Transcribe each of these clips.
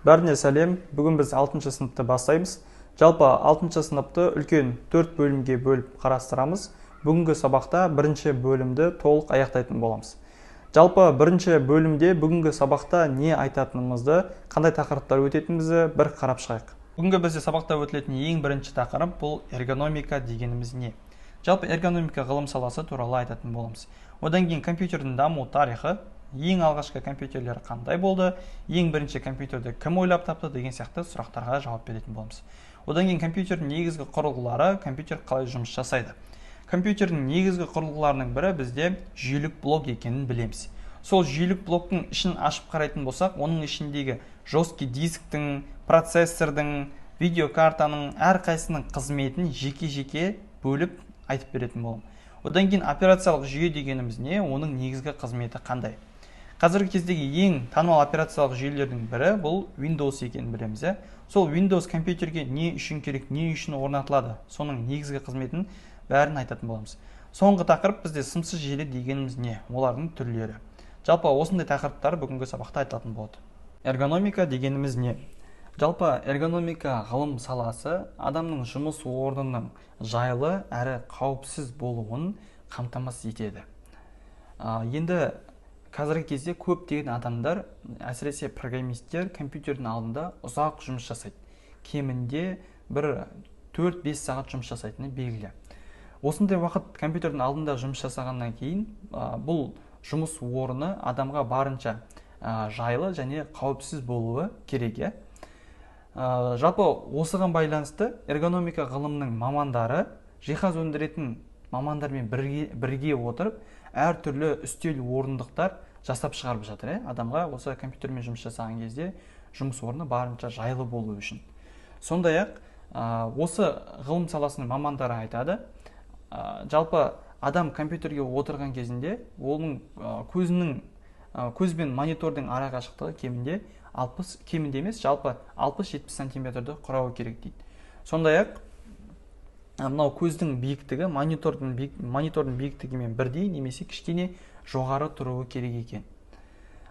Бәріне сәлем. Бүгін біз 6 сыныпты бастаймыз. Жалпы 6 сыныпты үлкен 4 бөлімге бөліп қарастырамыз. Бүгінгі сабақта бірінші бөлімді толық аяқтайтын боламыз. Жалпы бірінші бөлімде бүгінгі сабақта не айтатынымызды, қандай тақырыптар өтетінімізді бір қарап шығайық. Бүгінгі бізде сабақта өтілетін ең бірінші тақырып бұл эргономика дегеніміз не? Жалпы эргономика ғылым саласы туралы айтатын боламыз. Одан кейін компьютердің даму тарихы, ең алғашқы компьютерлер қандай болды, ең бірінші компьютерді кім ойлап тапты деген сияқты сұрақтарға жауап беретін боламыз. Одан кейін компьютердің негізгі құрылғылары, компьютер қалай жұмыс жасайды. Компьютердің негізгі құрылғыларының бірі бізде жүйелік блок екенін білеміз. Сол жүйелік блоктың ішін ашып қарайтын болсақ, оның ішіндегі жесткий дисктің, процессордың, видеокартаның әрқайсысының қызметін жеке-жеке бөліп айтып беретін боламын. Одан кейін операциялық жүйе дегеніміз не, оның негізгі қызметі қандай? Қазіргі кездегі ең танымал операциялық жүйелердің бірі бұл Windows екенін білеміз, иә? Сол Windows компьютерге не үшін керек, не үшін орнатылады, соның негізгі қызметін бәрін айтатын боламыз. Соңғы тақырып бізде сымсыз желі дегеніміз не, олардың түрлері. Жалпы осындай тақырыптар бүгінгі сабақта айтылатын болады. Эргономика дегеніміз не? Жалпы эргономика ғылым саласы адамның жұмыс орнының жайлы әрі қауіпсіз болуын қамтамасыз етеді. Енді қазіргі кезде көптеген адамдар, әсіресе программисттер, компьютердің алдында ұзақ жұмыс жасайды. Кемінде бір 4-5 сағат жұмыс жасайтыны белгілі. Осындай уақыт компьютердің алдында жұмыс жасағаннан кейін бұл жұмыс орны адамға барынша жайлы және қауіпсіз болуы керек, иә? Жалпы осыған байланысты эргономика ғылымының мамандары жиһаз өндіретін мамандармен бірге отырып әртүрлі үстел, орындықтар жасап шығарып жатыр, иә? Адамға осы компьютермен жұмыс жасаған кезде жұмыс орны барынша жайлы болу үшін. Сондай-ақ осы ғылым саласының мамандары айтады, жалпы адам компьютерге отырған кезінде оның көзінің, көз бен монитордың ара қашықтығы кемінде 60, кемінде емес, жалпы 60-70 сантиметрді құрауы керек дейді. Сондай-ақ мынау көздің биіктігі монитордың биіктігімен бірдей немесе кішкене жоғары тұруы керек екен.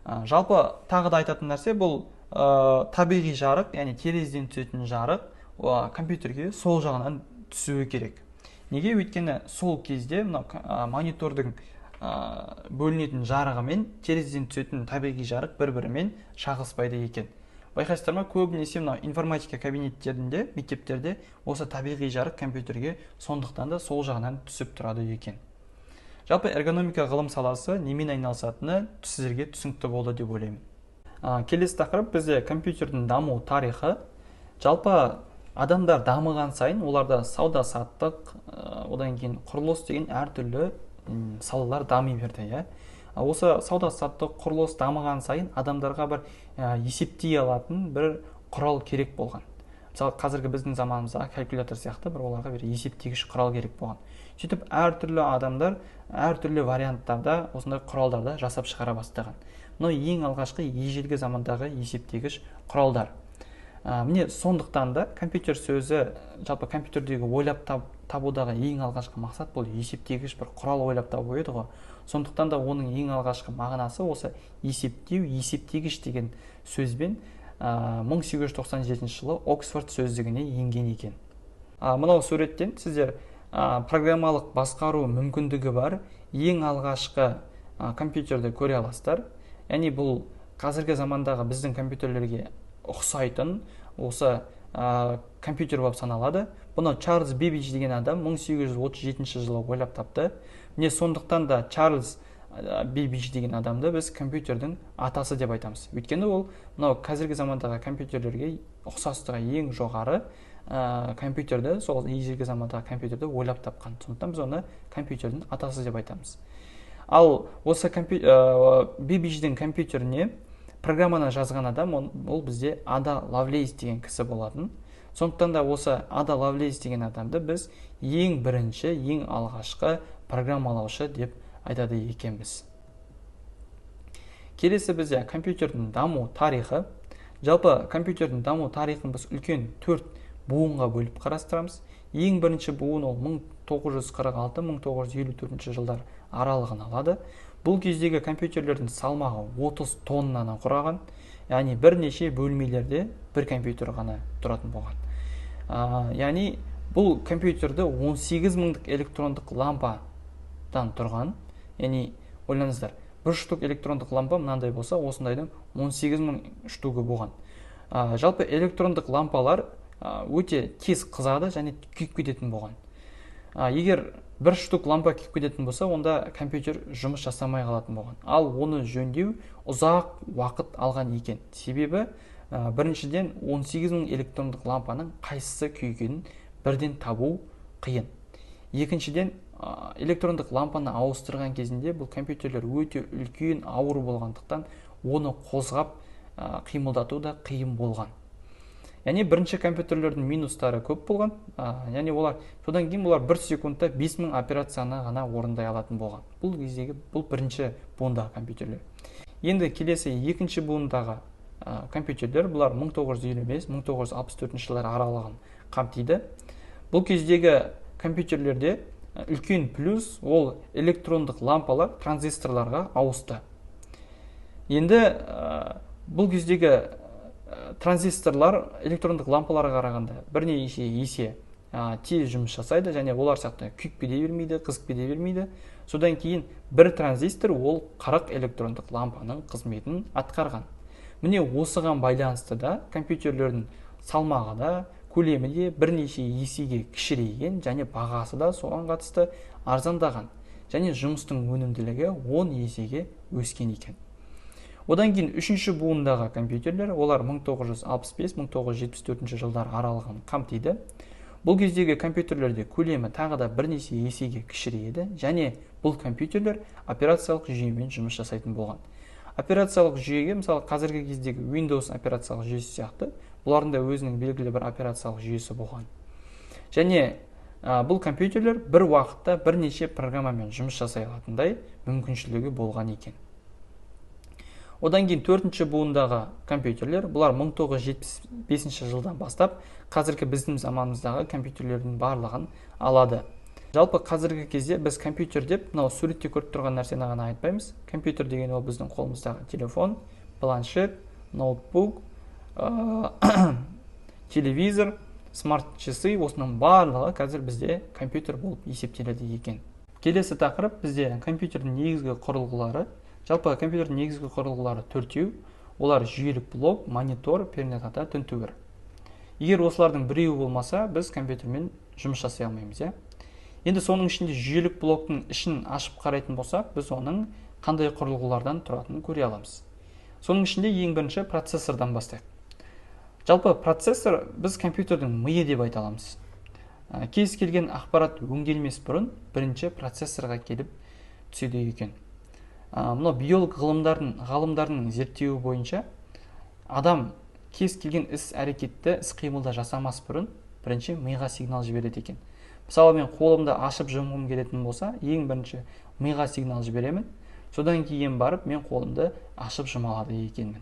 Жалпы тағы да айтатын нәрсе бұл табиғи жарық, яғни терезеден түсетін жарық компьютерге сол жағынан түсуі керек. Неге? Өйткені сол кезде мынау монитордың бөлінетін жарығы мен терезеден түсетін табиғи жарық бір-бірімен шағылыспайды екен. Байқайсыздар ма, көбінесе мынау информатика кабинеттерінде, мектептерде осы табиғи жарық компьютерге сондықтан да сол жағынан түсіп тұрады екен. Жалпы эргономика ғылым саласы немен айналысатыны сіздерге түсінікті болды деп ойлаймын. Келесі тақырып бізде компьютердің даму тарихы. Жалпы адамдар дамыған сайын оларда сауда саттық, одан кейін құрылыс деген әртүрлі салалар дами берді, иә? Осы сауда саттық, құрылыс дамыған сайын адамдарға бір есептей алатын бір құрал керек болған. Мысалы, қазіргі біздің заманымыздағы калькулятор сияқты бір оларға бір есептегіш құрал керек болған. Сөйтіп әртүрлі адамдар әртүрлі варианттарда осындай құралдарды жасап шығара бастаған. Мынау ең алғашқы ежелгі замандағы есептегіш құралдар. Міне, сондықтан да компьютер сөзі, жалпы компьютердегі ойлап табудағы ең алғашқы мақсат бұл есептегіш бір құрал ойлап табу еді ғой. Сондықтан да оның ең алғашқы мағынасы осы есептеу, есептегіш деген сөзбен 1897 жылы Оксфорд сөздігіне енген екен. Мынау суреттен сіздер программалық басқару мүмкіндігі бар ең алғашқы компьютерді көре аласыздар. Яғни бұл қазіргі замандағы біздің компьютерлерге ұқсайтын осы компьютер болып саналады. Бұны Чарльз Бэббидж деген адам 1837 жылы ойлап тапты. Міне, сондықтан да Чарльз Бэббидж деген адамды біз компьютердің атасы деп айтамыз. Өйткені ол мынау қазіргі замандағы компьютерлерге ұқсастығы ең жоғары компьютерді, сол ежелгі замандағы компьютерді ойлап тапқан. Сондықтан біз оны компьютердің атасы деп айтамыз. Ал осы Бэббидждің компьютеріне программаны жазған адам ол бізде Ада Лавлейс деген кісі болатын. Сондықтан да осы Ада Лавлейс деген адамды біз ең бірінші, ең алғашқы программалаушы деп айтады екенбіз. Келесі бізде компьютердің даму тарихы. Жалпы компьютердің даму тарихын біз үлкен төрт буынға бөліп қарастырамыз. Ең бірінші буын ол 1946-1954 жылдар аралығын алады. Бұл кездегі компьютерлердің салмағы 30 тоннаны құраған. Яғни бірнеше бөлмелерде бір компьютер ғана тұратын болған. Яғни бұл компьютерді 18 мыңдық электрондық лампадан тұрған. Яғни ойлаңыздар, бір штук электрондық лампа мынандай болса, осындайдың 18 мың штугі болған. Жалпы электрондық лампалар өте тез қызады және күйіп кететін болған. Егер бір штук лампа күйіп кететін болса, онда компьютер жұмыс жасамай қалатын болған. Ал оны жөндеу ұзақ уақыт алған екен. Себебі біріншіден, 18 мың электрондық лампаның қайсысы күйгенін бірден табу қиын. Екіншіден, электрондық лампаны ауыстырған кезінде бұл компьютерлер өте үлкен, ауыр болғандықтан, оны қозғап, қимылдату да қиын болған. Яғни бірінші компьютерлердің минустары көп болған. Яғни олар содан кейін бұлар бір секундта 5000 операцияны ғана орындай алатын болған. Бұл кездегі, бұл бірінші буындағы компьютерлер. Енді келесі екінші буындағы компьютерлер, бұлар 1955-1964 жылдар аралығын қамтиды. Бұл кездегі компьютерлерде үлкен плюс — ол электрондық лампалар транзисторларға ауысты. Енді бұл кездегі транзисторлар электрондық лампаларға қарағанда бірнеше есе тез жұмыс жасайды және олар сияқты күйіп кете бермейді, қызып кете бермейді. Содан кейін бір транзистор ол 40 электрондық лампаның қызметін атқарған. Міне, осыған байланысты да компьютерлердің салмағы да, көлемі де бірнеше есеге кішірейген және бағасы да соған қатысты арзандаған және жұмыстың өнімділігі 10 есеге өскен екен. Одан кейін үшінші буындағы компьютерлер, олар 1965-1974 жылдар аралығын қамтиды. Бұл кездегі компьютерлерде көлемі тағы да бірнеше есеге кішірейеді және бұл компьютерлер операциялық жүйемен жұмыс жасайтын болған. Операциялық жүйеге, мысалы, қазіргі кездегі Windows операциялық жүйесі сияқты, бұлардың да өзінің белгілі бір операциялық жүйесі болған. Және бұл компьютерлер бір уақытта бірнеше программамен жұмыс жасай алатындай мүмкіншілігі болған екен. Одан кейін төртінші буындағы компьютерлер, бұлар 1975 жылдан бастап қазіргі біздің заманымыздағы компьютерлердің барлығын алады. Жалпы қазіргі кезде біз компьютер деп мынау суретте көріп тұрған нәрсені ғана айтпаймыз. Компьютер деген ол біздің қолымыздағы телефон, планшет, ноутбук, телевизор, смарт часы, осының барлығы қазір бізде компьютер болып есептеледі екен. Келесі тақырып бізде компьютердің негізгі құрылғылары. Жалпы компьютердің негізгі құрылғылары төртеу. Олар: жүйелік блок, монитор, пернетақта, тінтуір. Егер осылардың біреуі болмаса, біз компьютермен жұмыс жасай алмаймыз, иә. Енді соның ішінде жүйелік блоктың ішін ашып қарайтын болсақ, біз оның қандай құрылғылардан тұратынын көре аламыз. Соның ішінде ең бірінші процессордан бастайық. Жалпы процессор біз компьютердің миы деп айта аламыз. Кез келген ақпарат өңделмес бұрын бірінші процессорға келіп түседі екен. Мынау биолог ғылымдардың, ғалымдардың зерттеуі бойынша, адам кез келген іс әрекетті, іс қимылды жасамас бұрын бірінші миға сигнал жібереді екен. Мысалы, мен қолымды ашып жұмғым келетін болса, ең бірінші миға сигнал жіберемін, содан кейін барып мен қолымды ашып жұма алады екенмін.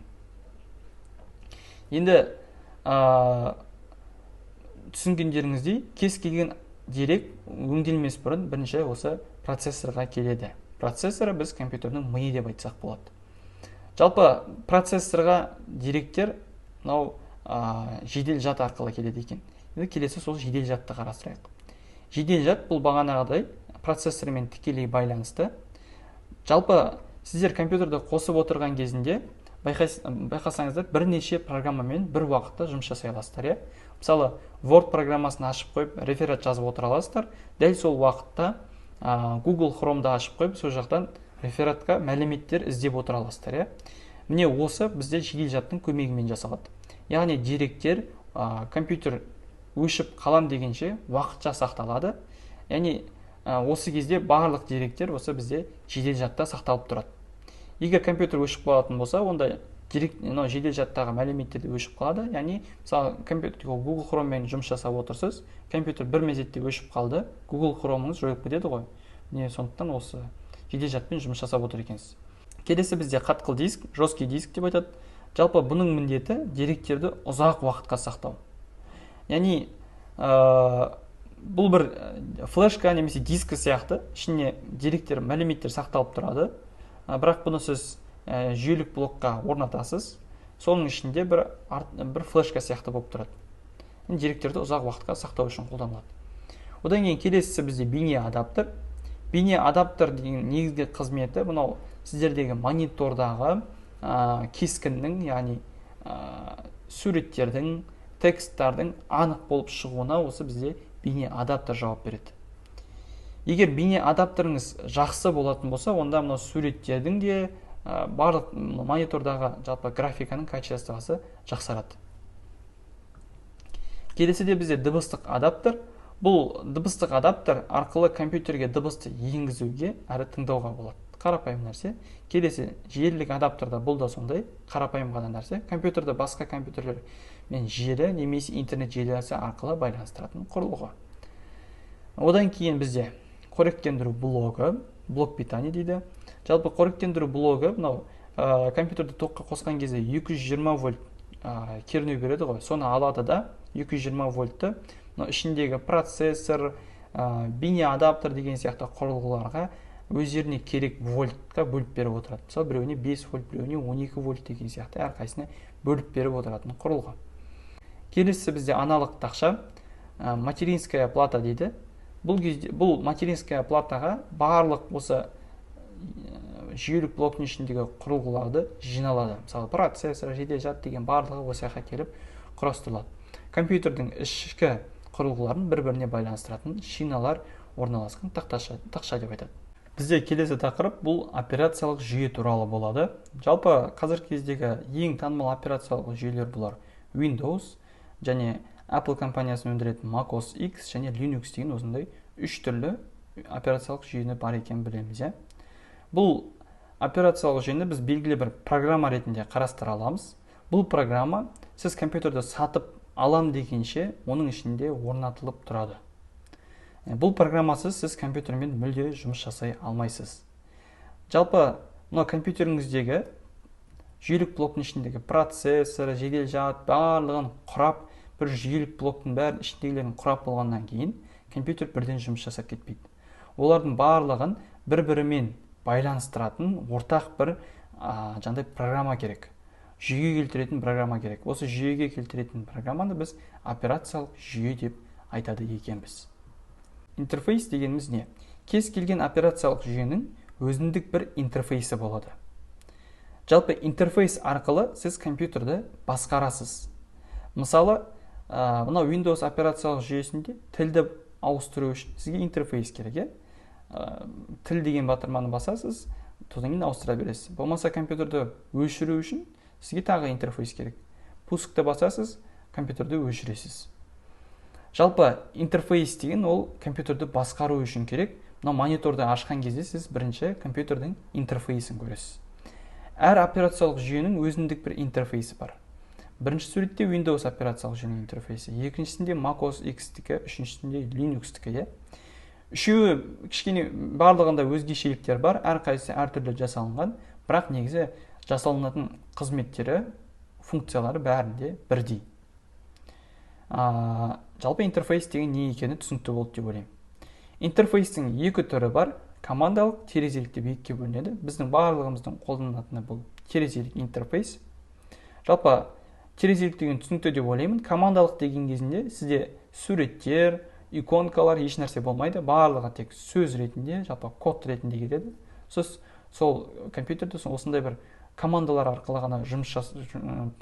Енді түсінгендеріңіздей, кез келген дерек өңделмес бұрын бірінші осы процессорға келеді. Процессор біз компьютердің миы деп айтсақ болады. Жалпы процессорға деректер мынау жедел жад арқылы келеді екен. Енді келесі сол жедел жадты қарастырайық. Жедел жад бұл бағанағыдай процессормен тікелей байланысты. Жалпы сіздер компьютерді қосып отырған кезінде байқасаңыздар, бірнеше программамен бір уақытта жұмыс жасай аласыздар, иә. Мысалы, Word программасын ашып қойып, реферат жазып отыра аласыздар. Дәл сол уақытта Google Chrome'ды ашып қойып, сол жақтан рефератқа мәліметтер іздеп отыра аласыздар, иә. Міне, осы бізде жедел жадтың көмегімен жасалады. Яғни деректер компьютер өшіп қалам дегенше уақытша сақталады. Яғни осы кезде барлық деректер осы бізде жедел жадта сақталып тұрады. Егер компьютер өшіп қалатын болса, онда дерек, мынау жедел жадтағы мәліметтер де өшіп қалады. Яғни, мысалы, компьютер Google Chromeмен жұмыс жасап отырсыз, компьютер бір мезетте өшіп қалды, Google Chrome'ыңыз жойылып кетеді ғой. Міне, сондықтан осы жедел жадпен жұмыс жасап отыр екенсіз. Келесі бізде қатқыл диск, жесткий диск деп айтады. Жалпы бұның міндеті деректерді ұзақ уақытқа сақтау. Яғни бұл бір флешка немесе дискі сияқты, ішіне деректер, мәліметтер сақталып тұрады. Бірақ бұны сіз жүйелік блокқа орнатасыз. Соның ішінде бір флешка сияқты болып тұрады. Деректерді ұзақ уақытқа сақтау үшін қолданылады. Одан кейін келесісі бізде бейне адаптер. Бейне адаптер деген негізгі қызметі мынау сіздердегі монитордағы кескіннің, яғни суреттердің, тексттардың анық болып шығуына осы бізде бейне адаптер жауап береді. Егер бейне адаптеріңіз жақсы болатын болса, онда мынау суреттердің де барлық монитордағы жалпы графиканың качествосы жақсарады. Келесі де бізде дыбыстық адаптер. Бұл дыбыстық адаптер арқылы компьютерге дыбысты енгізуге әрі тыңдауға болады. Қарапайым нәрсе. Келесі желілік адаптерда бұл да сондай қарапайым ғана нәрсе. Компьютерді басқа компьютерлермен желі немесе интернет желісі арқылы байланыстыратын құрылғы. Одан кейін бізде қоректендіру блогы, блок питания дейді. Жалпы қоректендіру блогы мынау компьютерді тоққа қосқан кезде 220 вольт кернеу береді ғой, соны алады да 220 вольтты мынау ішіндегі процессор, бейне адаптер деген сияқты құрылғыларға өздеріне керек вольтқа бөліп беріп отырады. Мысалы, біреуіне 5 вольт, біреуіне 12 вольт деген сияқты әрқайсысына бөліп беріп отыратын құрылғы. Келесі бізде аналық тақша, материнская плата дейді. Бұл кезде бұл материнская платаға барлық осы жүйелік блоктың ішіндегі құрылғыларды жиналады. Мысалы, процессор, жедел жад деген барлығы осы жаққа келіп құрастырылады. Компьютердің ішкі құрылғыларын бір-біріне байланыстыратын шиналар орналасқан тақша деп айтады. Бізде келесі тақырып бұл операциялық жүйе туралы болады. Жалпы қазіргі кездегі ең танымал операциялық жүйелер бұлар Windows және Apple компаниясы өндіретін macOS X және Linux деген осындай үш түрлі операциялық жүйені бар екенін білеміз, иә. Бұл операциялық жүйені біз белгілі бір программа ретінде қарастыра аламыз. Бұл программа сіз компьютерді сатып алам дегенше оның ішінде орнатылып тұрады. Бұл программасыз сіз компьютермен мүлде жұмыс жасай алмайсыз. Жалпы мына компьютеріңіздегі жүйелік блоктың ішіндегі процессор, жедел жад барлығын құрап, бір жүйелік блоктың бәрін ішіндегілерін құрап болғаннан кейін компьютер бірден жұмыс жасап кетпейді. Олардың барлығын бір-бірімен байланыстыратын ортақ бір жаңағыдай программа керек. Жүйеге келтіретін программа керек. Осы жүйеге келтіретін программаны біз операциялық жүйе деп айтады екенбіз. Интерфейс дегеніміз не? Кез келген операциялық жүйенің өзіндік бір интерфейсі болады. Жалпы интерфейс арқылы сіз компьютерді басқарасыз. Мысалы, мынау Windows операциялық жүйесінде тілді ауыстыру үшін сізге интерфейс керек, иә? Тіл деген батырманы басасыз, содан кейін ауыстыра бересіз. Болмаса компьютерді өшіру үшін сізге тағы интерфейс керек. Пускты басасыз, компьютерді өшіресіз. Жалпы интерфейс деген ол компьютерді басқару үшін керек. Мына мониторды ашқан кезде сіз бірінші компьютердің интерфейсін көресіз. Әр операциялық жүйенің өзіндік бір интерфейсі бар. Бірінші суретте Windows операциялық жүйенің интерфейсі, екіншісінде macOS X-тікі, үшіншісінде Linux-тікі, иә. Үшеуі кішкене барлығында өзгешеліктер бар, әрқайсысы әртүрлі жасалынған, бірақ негізі жасалынатын қызметтері, функциялары бәрінде бірдей. Жалпы интерфейс деген не екені түсінікті болды деп ойлаймын. Интерфейстің екі түрі бар: командалық, терезелік деп екіге бөлінеді. Біздің барлығымыздың қолданатыны бұл терезелік интерфейс. Жалпы терезелік деген түсінікті деп ойлаймын. Командалық деген кезінде сізде суреттер, иконкалар, еш нәрсе болмайды, барлығы тек сөз ретінде, жалпы код ретінде кетеді. Сіз сол компьютерде осындай бір командалар арқылы ғана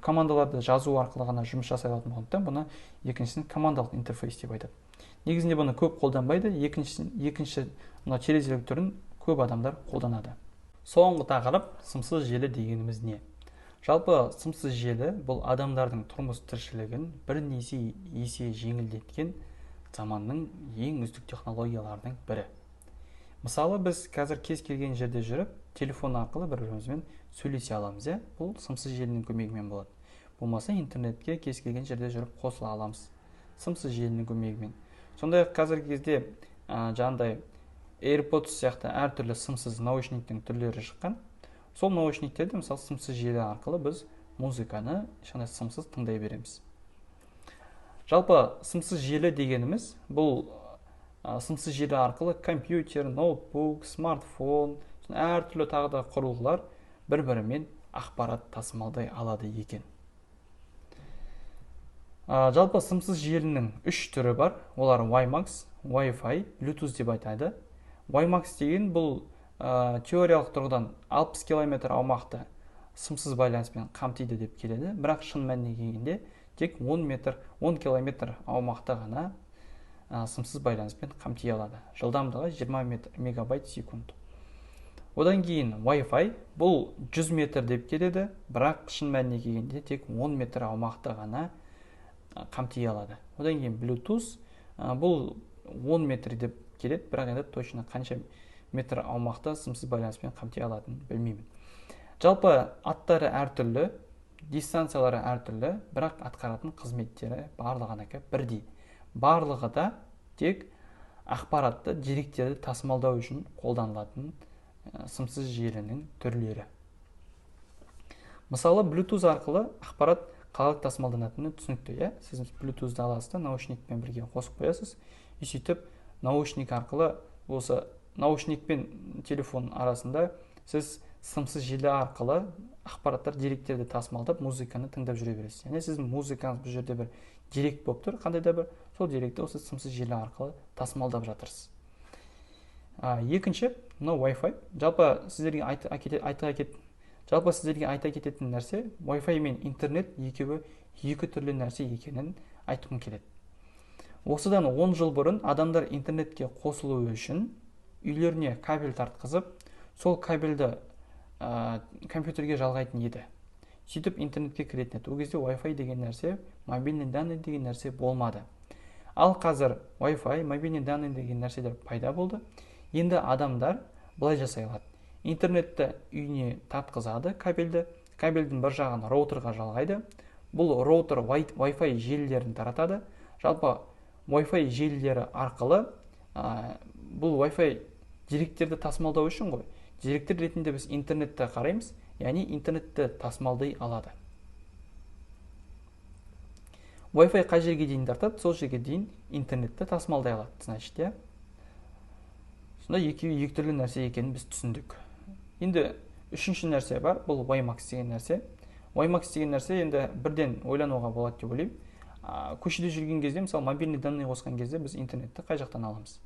командаларды жазу арқылы ғана жұмыс жасай алатын болғандықтан, бұны екіншісін командалық интерфейс деп айтады. Негізінде бұны көп қолданбайды, екінші мына терезелік түрін көп адамдар қолданады. Соңғы тақырып сымсыз желі дегеніміз не? Жалпы сымсыз желі бұл адамдардың тұрмыс тіршілігін бірнеше есе жеңілдеткен заманның ең үздік технологияларының бірі. Мысалы, біз қазір кез келген жерде жүріп телефон арқылы бір-бірімізбен сөйлесе аламыз, иә? Бұл сымсыз желінің көмегімен болады. Болмаса интернетке кез келген жерде жүріп қосыла аламыз сымсыз желінің көмегімен. Сондай-ақ қазіргі кезде жаңағыдай AirPods сияқты әртүрлі сымсыз наушниктің түрлері шыққан. Сол наушниктерде, мысалы, сымсыз желі арқылы біз музыканы ешқандай сымсыз тыңдай береміз. Жалпы сымсыз желі дегеніміз бұл сымсыз желі арқылы компьютер, ноутбук, смартфон, әртүрлі тағы да құрылғылар бір-бірімен ақпарат тасымалдай алады екен. Жалпы сымсыз желінің үш түрі бар. Олар WiMAX, Wi-Fi, Bluetooth деп айтады. WiMAX деген бұл теориялық тұрғыдан 60 километр аумақты сымсыз байланыспен қамтиды деп келеді, бірақ шын мәніне келгенде тек 10 километр аумақты ғана сымсыз байланыспен қамти алады. Жылдамдығы 20 мегабайт секунд. Одан кейін Wi-Fi бұл 100 метр деп келеді, бірақ шын мәніне келгенде тек 10 метр аумақты ғана қамти алады. Одан кейін Bluetooth бұл 10 метр деп келеді, бірақ енді точно қанша метр аумақты сымсыз байланыспен қамти алатынын білмеймін. Жалпы аттары әртүрлі, дистанциялары әртүрлі, бірақ атқаратын қызметтері барлығынікі бірдей. Барлығы да тек ақпаратты, деректерді тасымалдау үшін қолданылатын сымсыз желінің түрлері. Мысалы, Bluetooth арқылы ақпарат қалай тасымалданатыны түсінікті, иә? Сіз Bluetooth-ды аласыз да наушникпен бірге қосып қоясыз, и сөйтіп наушник арқылы, осы наушник пен телефон арасында сіз сымсыз желі арқылы ақпараттар, деректерді тасымалдап, музыканы тыңдап жүре бересіз. Яғни сіздің музыкаңыз бұл жерде бір дерек болып тұр, қандай да бір, сол деректі осы сымсыз желі арқылы тасымалдап жатырсыз. Екінші, мынау Wi-Fi. Жалпы сіздерге жалпы сіздерге айта кететін нәрсе, Wi-Fi мен интернет екеуі екі түрлі нәрсе екенін айтқым келеді. Осыдан 10 жыл бұрын адамдар интернетке қосылу үшін үйлеріне кабель тартқызып, сол кабельді компьютерге жалғайтын еді. Сөйтіп интернетке кіретін еді. Ол кезде Wi-Fi деген нәрсе, мобильный данные деген нәрсе болмады. Ал қазір Wi-Fi, мобильный данные деген нәрселер пайда болды. Енді адамдар былай жасай алады. Интернетті үйіне тартқызады кабельді, кабельдің бір жағын роутерға жалғайды. Бұл роутер Wi-Fi желілерін таратады. Жалпы Wi-Fi желілері арқылы бұл Wi-Fi деректерді тасымалдау үшін ғой. Деректер ретінде біз интернетті қараймыз, яғни интернетті тасымалдай алады. Wi-Fi қай жерге дейін тартады, сол жерге дейін интернетті тасымалдай алады, значит, иә. Сонда екеуі екі түрлі нәрсе екенін біз түсіндік. Енді үшінші нәрсе бар, бұл WiMAX деген нәрсе. WiMAX деген нәрсе енді бірден ойлануға болады деп ойлаймын. Көшеде жүрген кезде, мысалы, мобильный данные қосқан кезде біз интернетті қай жақтан аламыз?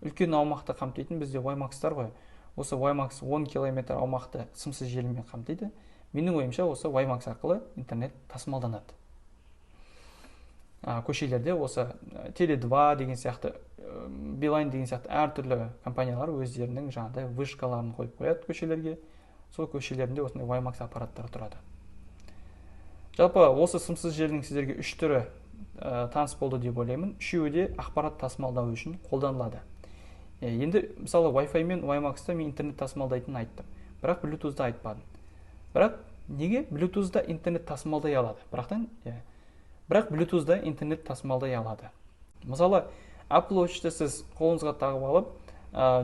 Үлкен аумақты қамтитын бізде WiMAX-тар ғой. Осы WiMAX 10 километр аумақты сымсыз желімен қамтиды. Менің ойымша, осы WiMAX арқылы интернет тасымалданады. Көшелерде осы Теле2 деген сияқты, Билайн деген сияқты әртүрлі компаниялар өздерінің жаңағыдай вышкаларын қойып қояды көшелерге. Сол көшелерінде осындай WiMAX аппараттар тұрады. Жалпы осы сымсыз желінің сіздерге үш түрі таныс болды деп ойлаймын. Үшеуі де ақпарат тасымалдау үшін қолданылады. Енді мысалы Wi-Fi мен WiMAX-та мен интернет тасымалдайтынын айттым, бірақ Bluetooth-ды айтпадым. Бірақ неге Bluetooth-да интернет тасымалдай алады? Бірақ Bluetooth-да интернет тасымалдай алады. Мысалы, Apple Watch-ты сіз қолыңызға тағып алып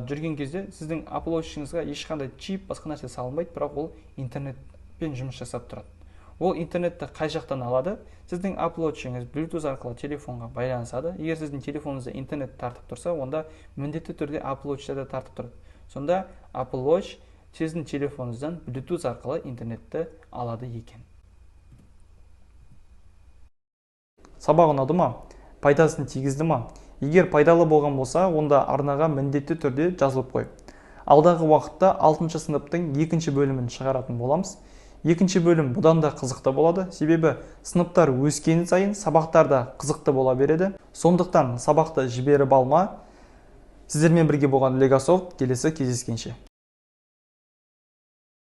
жүрген кезде сіздің Apple Watch-ыңызға ешқандай чип, басқа нәрсе салынбайды, бірақ ол интернетпен жұмыс жасап тұрады. Ол интернетті қай жақтан алады? Сіздің Apple Watch-ыңыз Bluetooth арқылы телефонға байланысады. Егер сіздің телефоныңызда интернет тартып тұрса, онда міндетті түрде Apple Watch-та да тартып тұрады. Сонда Apple Watch сіздің телефоныңыздан Bluetooth арқылы интернетті алады екен. Сабақ ұнады ма? Пайдасын тигізді ма? Егер пайдалы болған болса, онда арнаға міндетті түрде жазылып қой. Алдағы уақытта 6 сыныптың екінші бөлімін шығаратын боламыз. Екінші бөлім бұдан да қызықты болады, себебі сыныптар өскен сайын сабақтар да қызықты бола береді. Сондықтан сабақты жіберіп алма. Сіздермен бірге болған Легософт, келесі кездескенше.